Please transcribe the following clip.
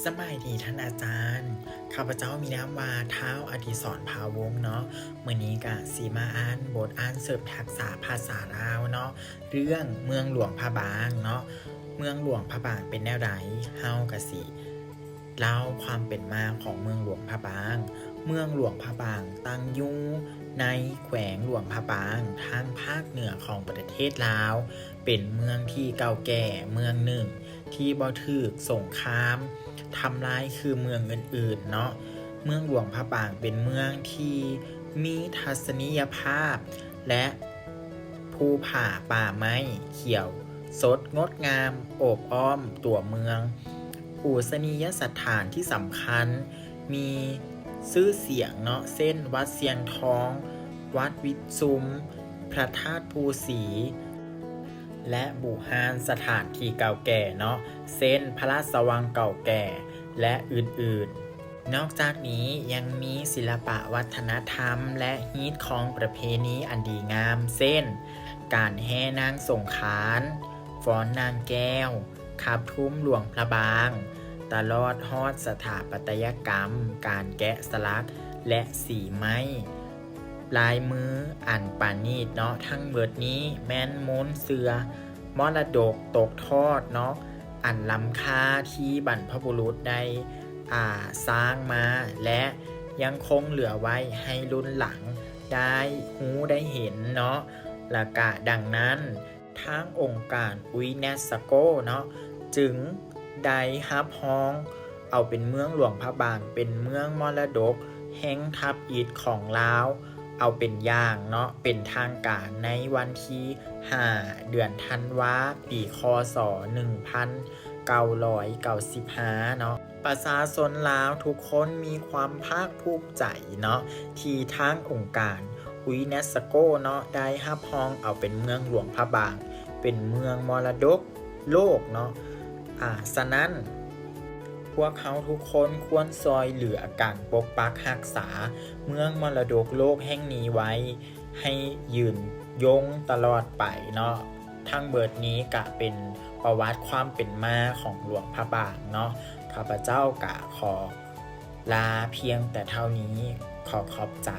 ສະບາຍດີທ່ານອາຈານ, ຂ້າພະເຈົ້າມີນາມວ່າ ທ້າວ ອະດິສອນ ພາວົງ ເນາະ. ມື້ນີ້ກະຊິມາອ່ານບົດອ່ານເສີມທັກສະພາສາລາວເນາະ, ເລື່ອງເມືອງຫຼວງພະບາງເນາະ. ເມືອງຫຼວງພະບາງເປັນແນວໃດ? ເຮົາກະຊິເລົ່າຄວາມເປັນມາຂອງເມືອງຫຼວງພະບາງ. ເມືອງຫຼວງພະບາງຕັ້ງຢູ່ໃນແຂວງຫຼວງພະບາງ ທາງພາກເໜືອຂອງປະເທດລາວ, ເປັນເມືອງທີ່ເກົ່າແກ່ເມືອງໜຶ່ງ ທີ່ບໍ່ຖືກສົງຄາມທຳລາຍຄືເມືອງອື່ນໆເນາະ. ເມືອງຫຼວງພະບາງເປັນເມືອງທີ່ມີທັດສະນີຍະພາບ ແລະ ພູຜາປ່າໄມ້ຂຽວສົດງົດງາມໂອບອ້ອມຕົວເມືອງ. ປູຊະນີຍະສະຖານທີ່ສຳຄັນ ມີຊື່ສຽງເນາະ ເຊັ່ນ ວັດຊຽງທອງ, ວັດວິຊຸມ, ພະທາດພູສີ ແລະ ບູຮານສະຖານທີ່ເກົ່າແກ່ເນາະ ເຊັ່ນ ພະລາຊະວັງເກົ່າແກ່ ແລະ ອື່ນໆ. ນອກຈາກນີ້ຍັງມີສິລະປະວັດທະນະທຳ ແລະ ຮີດຄອງປະເພນີອັນດີງາມ ເຊັ່ນ ການແຫ່ນາງສົງຂານ, ຟ້ອນນາງແກ້ວ, ຂັບທຸ່ມຫຼວງພະບາງ, ຕະຫຼອດຮອດສະຖາປັດຕະຍະກຳ, ການແກະສະຫຼັກ ແລະ ສີໄມ້ລາຍມືອັນປານີດເນາະ. ທັງເບິດນີ້ແມ່ນມູນເຊື້ອມໍລະດົກຕົກທອດເນາະ ອັນລ້ຳຄ່າທີ່ບັນພະບຸລຸດໄດ້ ອ່າ ສ້າງມາ ແລະ ຍັງຄົງເຫຼືອໄວ້ໃຫ້ລຸ້ນຫຼັງໄດ້ຮູ້ໄດ້ເຫັນເນາະ. ລະກະດັ່ງນັ້ນ ທາງອົງການ UNESCO ເນາະ ຈຶ່ງໄດ້ຮັບຮອງເອົາເປັນເມືອງຫຼວງພະບາງ ເປັນເມືອງມໍລະດົກແຫ່ງທຳອິດຂອງລາວ ເອົາເປັນຢ່າງເນາະ ເປັນທາງການໃນວັນທີຫ້າ ເດືອນທັນວາ ປີ ຄ.ສ. ໜຶ່ງພັນເກົ້າຮ້ອຍເກົ້າສິບຫ້າເນາະ. ປະຊາຊົນລາວທຸກຄົນມີຄວາມພາກພູມໃຈເນາະ ທີ່ທາງອົງການ UNESCO ເນາະ ໄດ້ຮັບຮອງເອົາເປັນເມືອງຫຼວງພະບາງ ເປັນເມືອງມໍລະດົກໂລກເນາະ. ອາ ສະນັ້ນ ພວກເຮົາທຸກຄົນຄວນຊ່ອຍເຫຼືອກັນປົກປັກຮັກສາເມືອງມໍລະດົກໂລກແຫ່ງນີ້ໄວ້ ໃຫ້ຍືນຍົງຕະຫຼອດໄປເນາະ. ທັງເບິດນີ້ກະເປັນປະຫວັດຄວາມເປັນມາຂອງຫຼວງພະບາງເນາະ. ຂ້າພະເຈົ້າກະຂໍລາພຽງແຕ່ເທົ່ານີ້. ຂໍຂອບໃຈ.